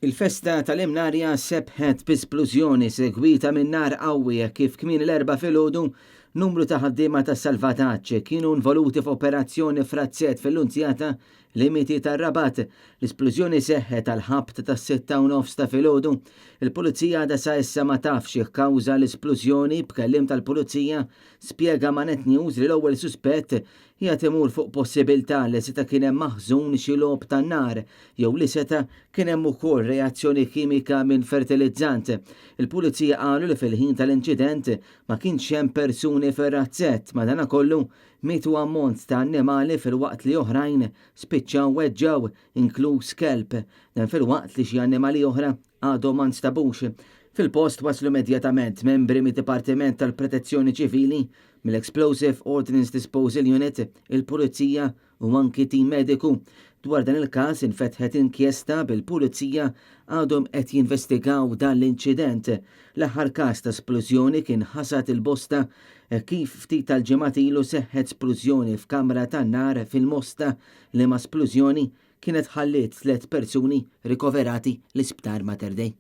Il-festa tal-Imnarja sebħet bi splużjoni segwita minn nar qawwi hekk kif kmieni l-Erbgħa filgħodu numru ta' ħaddiema tas-salvataġġ kienu involuti f'operazzjoni f'razzett fil-Lunzjata, limiti tar-Rabat. L-isplużjoni seħħet għall-ħabta tas-6:30 ta' filgħodu. Il-Pulizija għadha sa issa ma tafx xi kkawża l-isplużjoni, b'kelliem tal-Pulizija spjega ma' Net News li l-ewwel suspett qiegħed imur fuq possibilità li seta' kien hemm maħżun xi logħob tan-nar jew li seta' kien hemm ukoll reazzjoni kimika minn fertilizzant. Il-Pulizija qalu li fil-ħin tal-inċident ma kienx hemm persuni fir-razzett, madanakollu mietu ammont ta' annimali filwaqt li oħrajn spiċċaw weġġgħu, inkluż kelb. Dan filwaqt li xi annimali oħra għadhom ma nstabux. Fil-post waslu immedjatament membri mid-Dipartiment tal-Protezzjoni Ċivili, mill-Explosive Ordnance Disposal Unit, il-Pulizija u anki tim mediku. Dwar dan il-każ infetħet inkjesta bil-Pulizija għadhom qed jinvestigaw dan l-inċident. L-aħħar każ ta' splużjoni kien ħasad il-bosta kif ftit tal-ġimgħat ilu seħħet splużjoni f'kamra tan-nar fil-Mosta liema splużjoni kienet ħalliet tlett persuni rikoverati l-Isptar Mater Dei.